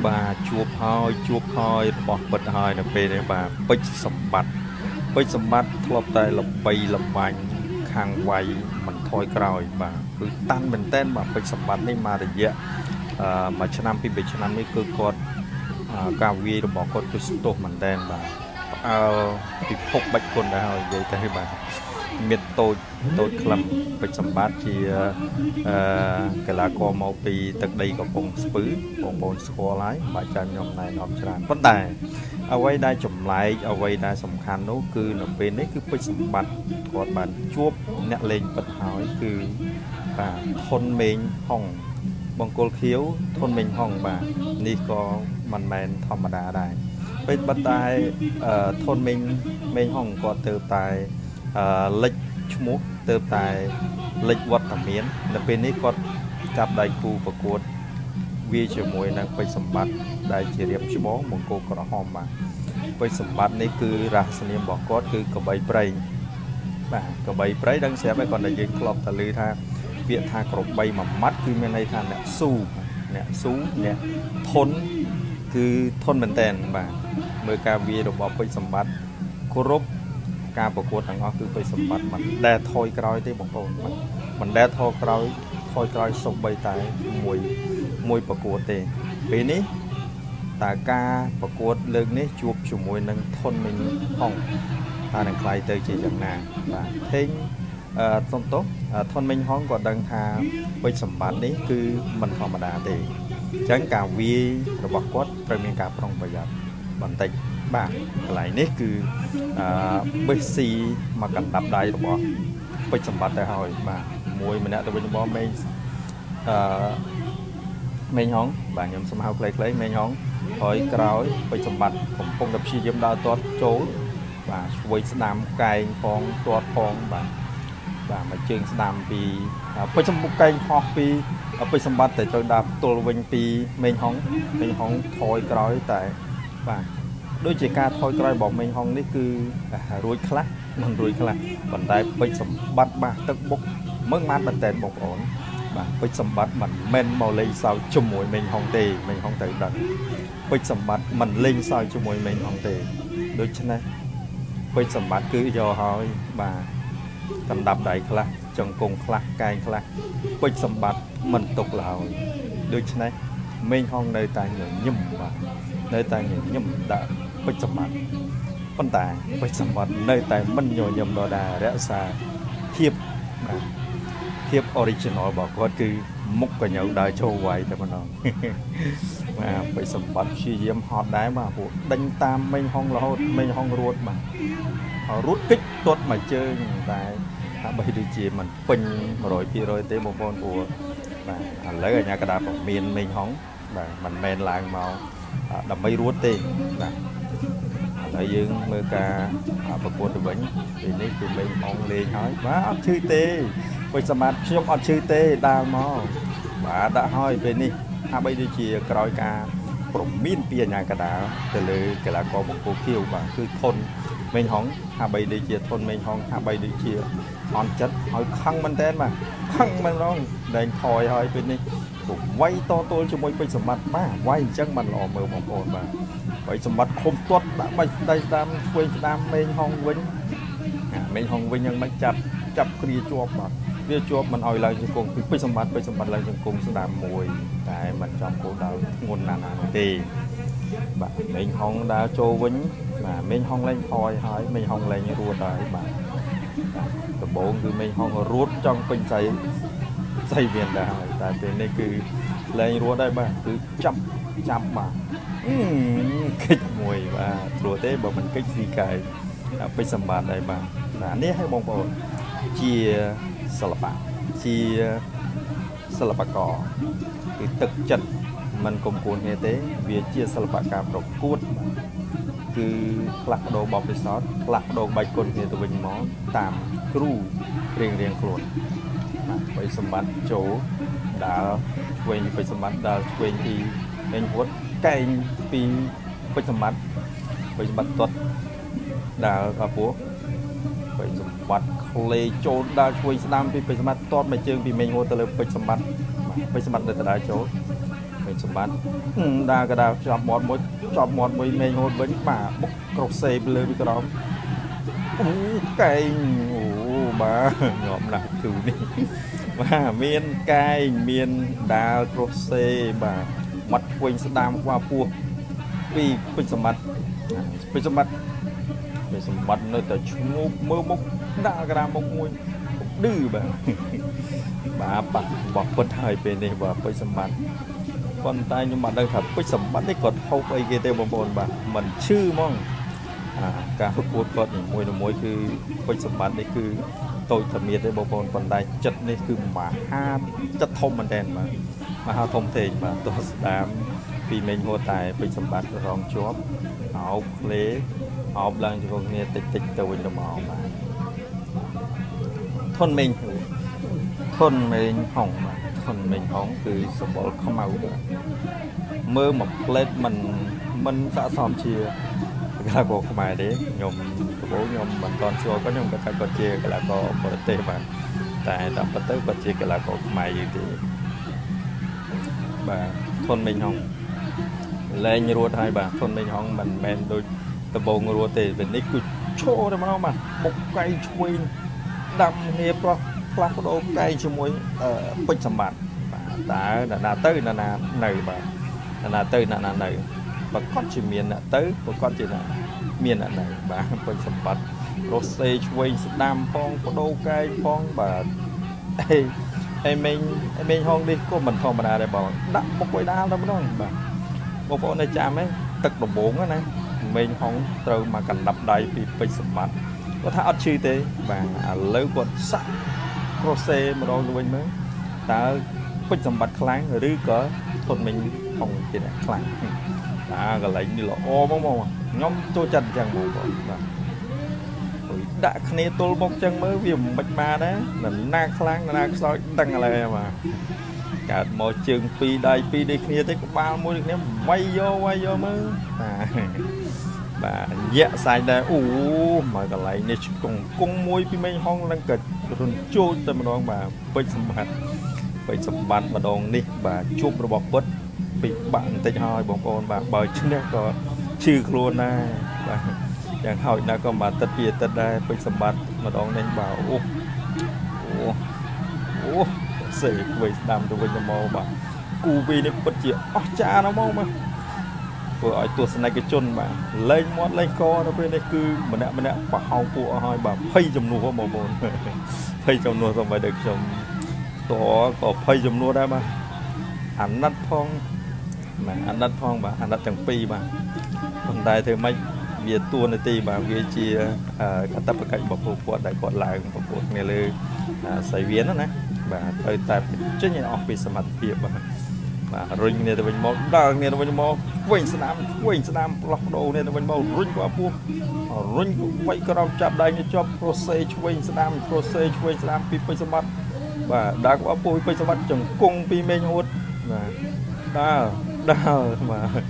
បាទជួបហើយជួបហើយរបស់ពិតហើយនៅពេលនេះបាទពេជ្រសម្បត្តិពេជ្រសម្បត្តិធ្លាប់តែល្បីល្បាញខាងវាយមិនថយក្រោយបាទគឺតាន់មែនតែនបាទពេជ្រសម្បត្តិនេះមករយៈមួយឆ្នាំពីរបីឆ្នាំនេះគឺគាត់ការវាយរបស់គាត់គឺស្ទុះមែនតែនបាទផ្អើលពិភពបាច់គុណដែរហើយនិយាយទៅបាទមានតូចតូចខ្លឹមពេជ្រសម្បត្តិជាអឺកីឡាករមកពីទឹកដីកំពង់ស្ពឺបងប្អូនស្គាល់ហើយបាច់ចាំខ្ញុំណែនាំច្រើនប៉ុន្តែអ្វីដែលចម្លែកអ្វីដែលសំខាន់នោះគឺនៅពេលនេះគឺពេជ្រសម្បត្តិគាត់បានជួបអ្នកលេងពិតហើយគឺបាទធុនមេងហុងបង្គោលខៀវធុនមេងហុងបាទនេះក៏មិនមែនធម្មតាដែរពេលបិទតែធុនមេងហុងគាត់ទៅតែលិចឈ្មោះទៅតែលិចវត្តមាននៅពេលនេះគាត់ចាប់ដៃគូប្រកួតវាជាមួយនឹងពេជ្រសម្បត្តិដែលជារៀបច្បងមង្គលក្រហមបាទពេជ្រសម្បត្តិនេះគឺរហស្សនាមរបស់គាត់គឺកបីព្រៃបាទកបីព្រៃដឹងស្រាប់ហើយគាត់តែយើងធ្លាប់តែឮថាពាក្យថាក្របីមួយម៉ាត់គឺមានន័យថាអ្នកស៊ូអ្នកស៊ូអ្នកធន់គឺធន់មែនតែនបាទមើលការវាយរបស់ពេជ្រសម្បត្តិគ្រប់ការប្រកួតទាំងអស់គឺពេជ្រសម្បត្តិមិនដែលថយក្រោយទេបងប្អូនបាទមិនដែលថយក្រោយថយក្រោយសូម្បីតែមួយមួយប្រកួតទេពេលនេះតើការប្រកួតលើកនេះជួបជាមួយនឹងធុនមីងហុងតើនឹងក្លាយទៅជាយ៉ាងណាបាទថេងអឺសុំទោសធុនមីងហុងក៏ដឹងថាពេជ្រសម្បត្តិនេះគឺមិនធម្មតាទេអញ្ចឹងការវាយរបស់គាត់ត្រូវមានការប្រុងប្រយ័ត្នបន្តិចបាទកន្លែងនេះគឺអឺបេះស៊ីមកកណ្ដាប់ដៃរបស់ពេជ្រសម្បត្តិទៅហើយបាទមួយម្នាក់ទៅវិញរបស់មេងអឺមេងហុងបាទខ្ញុំសុំហៅខ្លីៗមេងហុងហើយក្រោយពេជ្រសម្បត្តិកំពុងតែព្យាយាមដើរទាត់ចូលបាទឆ្វេងស្ដាំកែងផងទាត់ផងបាទបាទមកជើងស្ដាំពីពេជ្រសម្បុកកែងហោះពីពេជ្រសម្បត្តិតែត្រូវដើរទល់វិញពីមេងហុងមេងហុងថយក្រោយតែបាទដូចជាការថយក្រោយរបស់មេងហុងនេះគឺរួចខ្លះមិនរួចខ្លះប៉ុន្តែពេជ្រសម្បត្តិបាទទឹកបុកមឹងម៉ាត់មែនតើបងប្អូនបាទពេជ្រសម្បត្តិមិនមែនមកលេងសើចជាមួយមេងហុងទេមេងហុងត្រូវដឹងពេជ្រសម្បត្តិមិនលេងសើចជាមួយមេងហុងទេដូច្នេះពេជ្រសម្បត្តិគឺយកហើយបាទកណ្ដាប់ដៃខ្លះចង្គង់ខ្លះកែងខ្លះពេជ្រសម្បត្តិមិនຕົកឡើយដូច្នេះមេងហុងនៅតែញញឹមបាទនៅតែញញឹមដាក់ពេជ្រសម្បត្តិប៉ុន្តែពេជ្រសម្បត្តិនៅតែមិនញញឹមដដែលរក្សាភាពបាទភាព original របស់គាត់គឺមុខកញើដើរចូលវាយតែម្ដងបាទពេជ្រសម្បត្តិព្យាយាមហត់ដែរបាទពួកដេញតាមមេងហុងរហូតមេងហុងរួតបាទរួតគិចទាត់មួយជើងតែហាក់បីដូចជាមិនពេញ 100% ទេបងប្អូនព្រោះបាទឥឡូវអាញាកដាពមៀនមេងហុងបាទមិនមែនឡើងមកដើម្បីរួតទេបាទឥឡូវយើងមើលការប្រកួតទៅវិញពេលនេះគឺមេងហុងលេងហើយបាទអត់ឈឺទេពេជ្រសម្បត្តិខ្ញុំអត់ឈឺទេដើរមកបាទដាក់ហើយពេលនេះហាក់បីដូចជាក្រោយការប្រមានពីអាញាកដាទៅលើកីឡាករបង្គោលខៀវបាទគឺធនមេងហុងហាក់បីដូចជាធនមេងហុងហាក់បីដូចជាអន់ចិត្តហើយខឹងមែនតើបាទខឹងមែនរងលែងថយហើយពេលនេះវាយតទល់ជាមួយពេជ្រសម្បត្តិបាទវាយអញ្ចឹងបានល្អមើលបងប្អូនបាទពេជ្រសម្បត្តិខុំទាត់ដាក់បាច់ដៃស្ដាំឆ្វេងស្ដាំមេងហុងវិញមេងហុងវិញយ៉ាងម៉េចចាប់ចាប់គ្រាជាប់បាទវាជាប់មិនឲ្យឡើងជង្គង់ពីពេជ្រសម្បត្តិពេជ្រសម្បត្តិឡើងជង្គង់ស្ដាំមួយតែមិនចំគោលដៅធ្ងន់ណាស់ណានោះទេបាទមេងហុងដើរចូលវិញបាទមេងហុងលែងថយហើយមេងហុងលែងរួតហើយបាទដំបូងគឺមេងហុងរួតចង់ពេញស្អីស្អីមានដែរហើយតែពេលនេះគឺលែងរួតហើយបាទគឺចាប់ចាប់បាទគិចមួយបាទព្រោះទេបើមិនគិចស៊ីកែពេជ្រសម្បត្តិដែរបាទបាទនេះឲ្យបងប្អូនជាសិល្បៈជាសិល្បករគឺទឹកចិត្តមិនគុំគួនគ្នាទេវាជាសិល្បៈការប្រកួតបាទគឺផ្លាស់ប្ដូរបទពិសោធន៍ផ្លាស់ប្ដូរបាច់គុណគ្នាទៅវិញមកតាមគ្រូរៀងរៀងខ្លួនបាទពេជ្រសម្បត្តិចូលដើរឆ្វេងពេជ្រសម្បត្តិដើរឆ្វេងពីមេងហួតកែងពីពេជ្រសម្បត្តិពេជ្រសម្បត្តិទាត់ដើរដល់ពោះពេជ្រសម្បត្តិក្លេចូលដើរឆ្វេងស្ដាំពីពេជ្រសម្បត្តិទាត់មួយជើងពីមេងហួតទៅលើពេជ្រសម្បត្តិបាទពេជ្រសម្បត្តិនៅតែដើរចូលពេ ពេជ្រសម្បត្តិដាកដាចាប់មាត់មួយចាប់មាត់មួយមេងហូតវិញបាទបុកក្រុសសេពីលើពីក្រោមអូកែងអូបាទញាប់ណាស់គូនេះបាទមានកែងមានដាលក្រុសសេបាទមាត់ឆ្វេងស្ដាំក្បាលពោះពីពេជ្រសម្បត្តិពេជ្រសម្បត្តិពេជ្រសម្បត្តិនៅតែឈ្ងោកមើលមុខដាក់កដាមុខមួយឌឺបាទបាទបាក់បោះពិតហើយពេលនេះបាទពេជ្រសម្បត្តិប៉ុន្តែខ្ញុំមិនដឹងថាពេជ្រសម្បត្តិនេះគាត់ហូបអីគេទេបងប្អូនបាទមិនឈឺហ្មងអាការប្រកួតគាត់នីមួយៗគឺពេជ្រសម្បត្តិនេះគឺតូចតែមានទេបងប្អូនប៉ុន្តែចិត្តនេះគឺមហាចិត្តធំមែនតើបាទមហាធំធេងបាទទោះស្ដាមពីមេងហួតតែពេជ្រសម្បត្តិរងជាប់អោបក្លេអោបឡើងជាមួយគ្នាតិចតិចទៅវិញទៅមកបាទធនមេងធនមេងហុងបាទធនមេងហុងគឺសម្បុរខ្មៅបាទមើលមួយផ្លេតមិនស័ក្តិសមជាកីឡាករខ្មែរទេខ្ញុំដំបូងខ្ញុំមិនទាន់ស្គាល់គាត់ខ្ញុំគាត់ថាគាត់ជាកីឡាករបរទេសបាទតែតាមពិតទៅគាត់ជាកីឡាករខ្មែរយូរទេបាទធនមេងហុងលែងរត់ហើយបាទធនមេងហុងមិនមែនដូចដំបងរត់ទេពេលនេះគឺឈរតែម្ដងបាទបុកកែងឆ្វេងដាំគ្នាប្រុសផ្លាស់ប្ដូរកែងជាមួយពេជ្រសម្បត្តិបាទតើអ្នកណាទៅអ្នកណានៅបាទអ្នកណាទៅអ្នកណានៅប្រកាសជាមានអ្នកទៅប្រកាសជាអ្នកមានអ្នកនៅបាទពេជ្រសម្បត្តិរស់សេឆ្វេងស្ដាំផងបដូរកែងផងបាទអេមេងអេមេងហងនេះក៏មិនធម្មតាដែរបងដាក់មុខឲ្យដាលតែម្ដងបាទបងប្អូននៅចាំទេទឹកដំបងណាមេងហងត្រូវមកកណ្ដាប់ដៃពីពេជ្រសម្បត្តិគាត់ថាអត់ឈឺទេបាទឥឡូវគាត់សាក់ក្រូសេម្ដងទៅវិញមើលតើពេជ្រសម្បត្តិខ្លាំងឬក៏ធនមេងហងជាអ្នកខ្លាំងបាទកន្លែងនេះល្អហ្មងបងខ្ញុំចូលចិត្តអញ្ចឹងបងប្អូនបាទអុយដាក់គ្នាទល់មុខអញ្ចឹងមើលវាមិនបានដែរនរណាខ្លាំងនរណាខ្សោយដឹងឥឡូវហើយបាទកើតមកជើងពីរដៃពីរដូចគ្នាទេក្បាលមួយដូចគ្នាវាយយកវាយយកមើលបាទបាទញាក់សាច់ដែរអូមកកន្លែងនេះឆ្កងគង់មួយពីមេងហងនឹងក៏រំជោចតែម្ដងបាទពេជ្រសម្បត្តិពេជ្រសម្បត្តិម្ដងនេះបាទជួបរបស់ពិតពិបាកបន្តិចហើយបងប្អូនបាទបើឈ្នះក៏ឈឺខ្លួនដែរបាទយ៉ាងហោចណាស់ក៏មួយអាទិត្យពីរអាទិត្យដែរពេជ្រសម្បត្តិម្ដងនេះបាទអូអូអូសេវិញស្ដាំទៅវិញទៅមកបាទគូវីនេះពិតជាអស្ចារ្យណាស់ហ្មងបាទធ្វើឲ្យទស្សនិកជនបាទលែងមាត់លែងកទៅពេលនេះគឺម្នាក់ម្នាក់ប្រហោងពួកអស់ហើយបាទភ័យចំនួនបងប្អូនភ័យចំនួនសូម្បីតែខ្ញុំតក៏ភ័យចំនួនដែរបាទអាណិតផងបាទអាណិតផងបាទអាណិតទាំងពីរបាទប៉ុន្តែធ្វើម៉េចវាតួនាទីបាទវាជាកតបកិច្ចរបស់ពួកគាត់ដែលគាត់ឡើងប្រកួតគ្នាលើសៃវៀនណាបាទត្រូវតែបញ្ចេញឲ្យអស់ពីសមត្ថភាពបាទបាទរុញគ្នាទៅវិញមកដើរគ្នាទៅវិញមកវិញស្ដាំវិញស្ដាំផ្លោះបដូរគ្នាទៅវិញមករុញក្បាលពោះរុញវាយក្រោមចាប់ដៃនេះជាប់ប្រូសេឆ្វេងស្ដាំប្រូសេឆ្វេងស្ដាំពីពេជ្រសម្បត្តិបាទដើរក្បាលពោះពីពេជ្រសម្បត្តិចង្គង់ពីមេងហួតបាទដើរដើរបាទ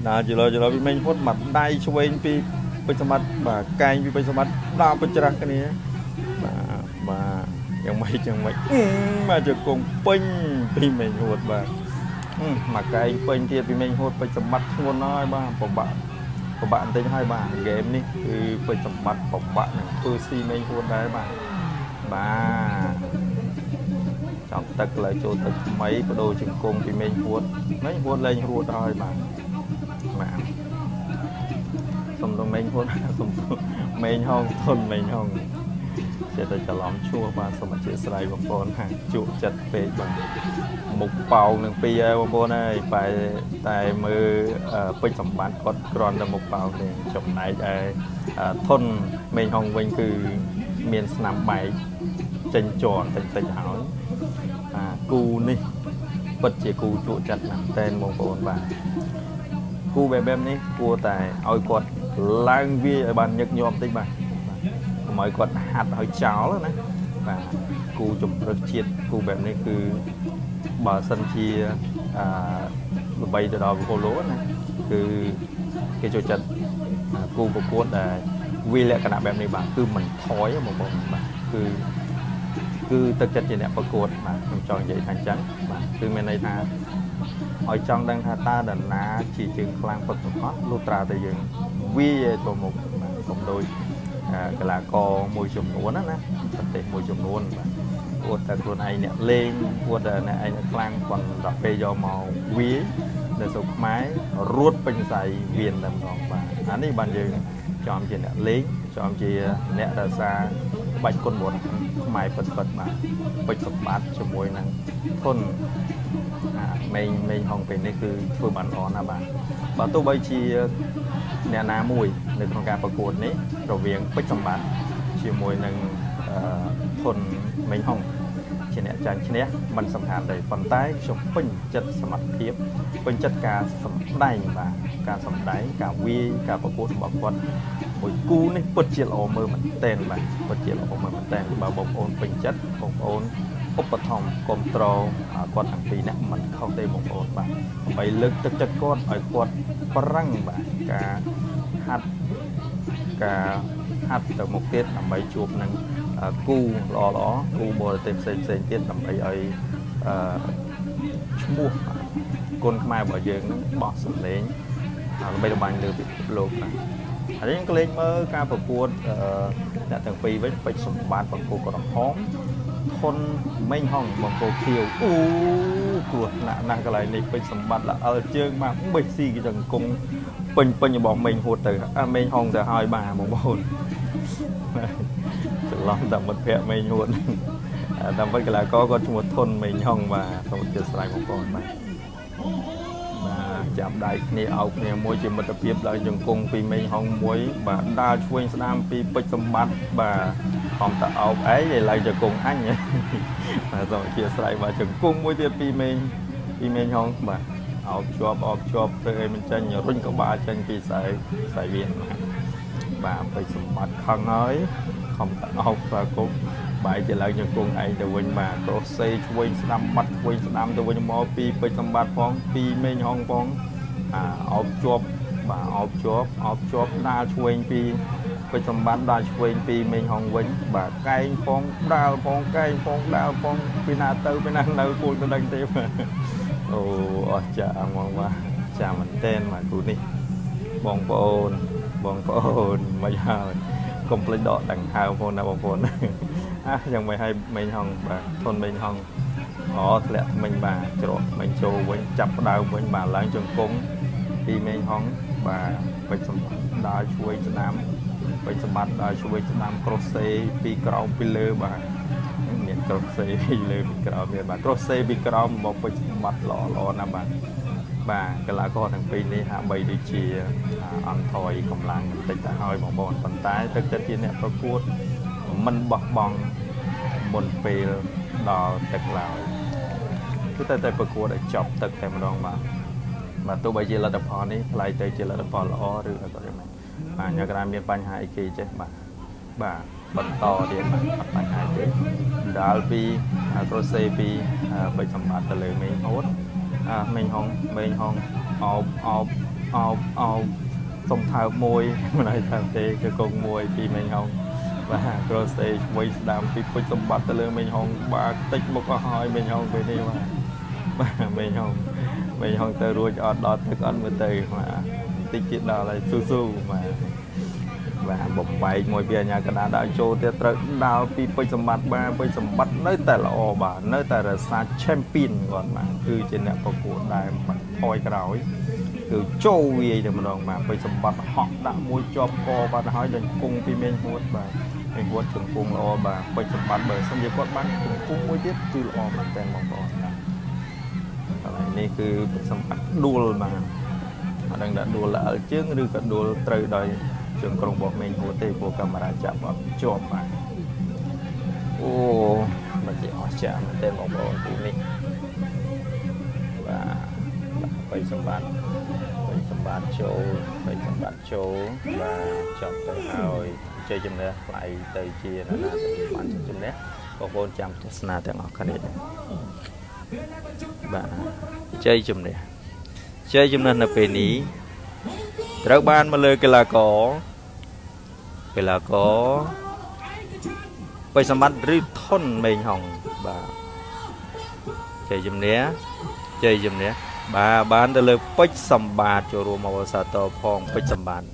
ដើរជលោជលោពីមេងហួតមកដៃឆ្វេងពីពេជ្រសម្បត្តិបាទកែងពីពេជ្រសម្បត្តិដើរប្រច្រាស់គ្នាបាទបាទយ៉ាងម៉េចយ៉ាងម៉េចបាទជង្គង់ពេញពីមេងហួតបាទមកកែងពេញទៀតពីមេងហួតពេជ្រសម្បត្តិធ្ងន់ហើយបាទពិបាកពិបាកបន្តិចហើយបាទហ្គេមនេះគឺពេជ្រសម្បត្តិពិបាកនឹងធ្វើស៊ីមេងហួតដែរបាទបាទចំទឹកឡើយចូលទឹកថ្មីបដូរជង្គង់ពីមេងហួតមេងហួតលែងរត់ហើយបាទបាទសុំទៅមេងហួតសុំមេងហងធនមេងហងចេះតែច្រឡំឈ្មោះបាទសូមអធិស្ឋានបងប្អូនហាជក់ចិត្តពេកបាទមុខប៉ោងនឹងពីរហើយបងប្អូនហើយបែតែមើលពេជ្រសម្បត្តិគាត់គ្រាន់តែមុខប៉ោងទេចំណែកឯធនមេងហងវិញគឺមានស្នាមបែកចេញជ័រតិចតិចហើយបាទគូនេះពិតជាគូជក់ចិត្តណាស់តែបងប្អូនបាទគូបែបនេះគួរតែឲ្យគាត់ឡើងវាឲ្យបានញឹកញាប់តិចបាទកុំឲ្យគាត់ហាត់ឲ្យចោលណាបាទគូជំរុញជាតិគូបែបនេះគឺបើសិនជាអឺល្បីទៅដល់ពិភពលោកណាគឺគេចូលចិត្តគូប្រកួតដែលវាលក្ខណៈបែបនេះបាទគឺមិនថយបងប្អូនបាទគឺទឹកចិត្តជាអ្នកប្រកួតបាទខ្ញុំចង់និយាយថាអញ្ចឹងបាទគឺមានន័យថា ឲ្យចង់ដឹងថាតើដណាជាជើងខ្លាំងពិតប្រាកដលុះត្រាតែយើងវាយឲ្យទៅមុខបាទកុំដូចកីឡាករមួយចំនួនណាណាប្រទេសមួយចំនួនបាទអួតតែខ្លួនឯងអ្នកលេងអួតតែអ្នកឯងអ្នកខ្លាំងប៉ុន្តែដល់ពេលយកមកវាយនៅស្រុកខ្មែររួតពេញសៃវៀនតែម្ដងបាទអានេះបានយើងចំជាអ្នកលេងចំជាអ្នករក្សាបាច់គុណបុត្រខ្មែរពិតពិតបាទពេជ្រសម្បត្តិជាមួយនឹងធនមេងមេងហុងពេលនេះគឺធ្វើបានល្អណាស់បាទបើទោះបីជាអ្នកណាមួយនៅក្នុងការប្រកួតនេះរវាងពេជ្រសម្បត្តិជាមួយនឹងធនមេងហុងជាអ្នកចាញ់ឈ្នះមិនសំខាន់ទេប៉ុន្តែខ្ញុំពេញចិត្តសមត្ថភាពពេញចិត្តការសម្ដែងបាទការសម្ដែងការវាយការប្រកួតរបស់គាត់មួយគូនេះពិតជាល្អមើលមែនទែនបាទពិតជាល្អមើលមែនទែនបើបងប្អូនពេញចិត្តបងប្អូនឧបត្ថម្ភគ្រប់គ្រងគាត់ទាំងពីរនាក់មិនខុសទេបងប្អូនបាទដើម្បីលើកទឹកចិត្តគាត់ឲ្យគាត់ប្រឹងបាទការហាត់ការហាត់ទៅមុខទៀតដើម្បីជួបនឹងគូល្អល្អគូបរទេសផ្សេងផ្សេងទៀតដើម្បីឲ្យឈ្មោះគុណខ្មែររបស់យើងនឹងបោះសម្លេងល្បីល្បាញលើពិភពលោកបាទហើយយើងក៏លេខមើលការប្រកួតអ្នកទាំងពីរវិញពេជ្រសម្បត្តិបង្គោលក្រហមធនមេងហុងបង្គោលខៀវអូគ្រោះថ្នាក់ណាស់កន្លែងនេះពេជ្រសម្បត្តិល្អិលជើងបាទបេះស៊ីគេចង្គង់ពេញពេញរបស់មេងហួតទៅមេងហុងទៅហើយបាទបងប្អូនច្រឡំតែមិត្តភ័ក្តិមេងហួតតាមពិតកីឡាករគាត់ឈ្មោះធនមេងហុងបាទសូមអធិស្ឋានបងប្អូនបាទបាទចាប់ដៃគ្នាអោបគ្នាមួយជាមិត្តភាពឡើងជង្គង់ពីមេងហុងមួយបាទដើរឆ្វេងស្ដាំពីពេជ្រសម្បត្តិបាទខំតអោបឯងឲ្យឡើងជង្គង់អញបាទសូមអធិស្ឋានបាទជង្គង់មួយទៀតពីមេងហុងបាទអោបជាប់អោបជាប់ធ្វើឲ្យមិនចាញ់រុញក្បាលចាញ់ពីខ្សែវៀនបាទពេជ្រសម្បត្តិខឹងហើយខំតអោបស្វាគមន៍បែរជាឡើងជង្គង់ឯងទៅវិញបាទប្រុសសេឆ្វេងស្ដាំបាត់ឆ្វេងស្ដាំទៅវិញមកពីពេជ្រសម្បត្តិផងពីមេងហុងផងអោបជាប់បាទអោបជាប់អោបជាប់ដើរឆ្វេងពីពេជ្រសម្បត្តិដើរឆ្វេងពីមេងហុងវិញបាទកែងផងដើរផងកែងផងដើរផងពីណាទៅពីណានៅគួរទៅដឹងទេបាទអូអស្ចារ្យហ្មងបាទចាមែនទែនបាទគូនេះបងប្អូនបងប្អូនមិនហើយកុំភ្លេចដកដង្ហើមផងណាបងប្អូនអាយ៉ាងមិនឲ្យមេងហុងបាទធនមេងហុងអូធ្លាក់ថ្មិញបាទច្រកថ្មិញចូលវិញចាប់ផ្ដើមវិញបាទឡើងជង្គង់ពីមេងហុងបាទពេជ្រសម្បត្តិដើរជួយស្ដាំពេជ្រសម្បត្តិដើរជួយស្ដាំក្រូសេពីក្រោមពីលើបាទមានក្រូសេពីលើពីក្រោមទៀតបាទក្រូសេពីក្រោមរបស់ពេជ្រសម្បត្តិល្អល្អណាស់បាទបាទកីឡាករទាំងពីរនេះហាក់បីដូចជាអន់ថយកម្លាំងបន្តិចទៅហើយបងប្អូនប៉ុន្តែទឹកចិត្តជាអ្នកប្រកួតមិនបោះបង់មុនពេលដល់ទឹកឡើយគឺតែប្រកួតឲ្យចប់ទឹកតែម្ដងបាទបាទទោះបីជាលទ្ធផលនេះថ្លៃទៅជាលទ្ធផលល្អឬក៏យ៉ាងម៉េចបាទញ៉ាំក្រៅមានបញ្ហាអីគេចេះបាទបាទបន្តទៀតបាទអត់បញ្ហាទេដល់ពីក្រូសេពីពេជ្រសម្បត្តិទៅលើមេងហូតមេងហុងមេងហុងអោបអោបអោបអោបសុំថើបមួយមិនឲ្យថើបទេគឺគង់មួយពីមេងហុងបាទក្រូសេឆ្វេងស្ដាំពីពេជ្រសម្បត្តិទៅលើមេងហុងបាទតិចមកអស់ហើយមេងហុងពេលនេះបាទបាទមេងហុងមេងហុងទៅរួចអត់ដល់ទឹកអត់មើលទៅបាទតិចទៀតដល់ហើយស៊ូស៊ូបាទបាទបំបែកមួយពីអញ្ញាកណ្ដាលដាក់ចូលទៀតត្រូវដល់ពីពេជ្រសម្បត្តិបាទពេជ្រសម្បត្តិនៅតែល្អបាទនៅតែរក្សា champion គាត់បាទគឺជាអ្នកប្រកួតដែលមិនថយក្រោយគឺចូលវាយតែម្ដងបាទពេជ្រសម្បត្តិហក់ដាក់មួយជាប់កបាទហើយជង្គង់ពីមេងហួតបាទមេងហួតជង្គង់ល្អបាទពេជ្រសម្បត្តិបើសិនជាគាត់បានជង្គង់មួយទៀតគឺល្អមែនទែនបងប្អូនបាទកន្លែងនេះគឺពេជ្រសម្បត្តិដួលបាទអត់ដឹងថាដួលល្អិលជើងឬក៏ដួលត្រូវដោយជើងក្រុងរបស់មេងហួតទេព្រោះកាមេរ៉ាចាប់អត់ជាប់បាទអូមិនជាអស្ចារ្យមែនទែនបងប្អូនគូនេះបាទពេជ្រសម្បត្តិពេជ្រសម្បត្តិចូលពេជ្រសម្បត្តិចូលបាទចប់ទៅហើយជ័យជំនះថ្លៃទៅជាណានាទៅបានជ័យជំនះបងប្អូនចាំទស្សនាទាំងអស់គ្នាបាទជ័យជំនះជ័យជំនះនៅពេលនេះត្រូវបានមកលើកីឡាករពេជ្រសម្បត្តិឬធនមេងហុងបាទជ័យជំនះ ជ័យជំនះបាទបានទៅលើពេជ្រសម្បត្តិចូលរួមអបអរសាទរផងពេជ្រសម្បត្តិ។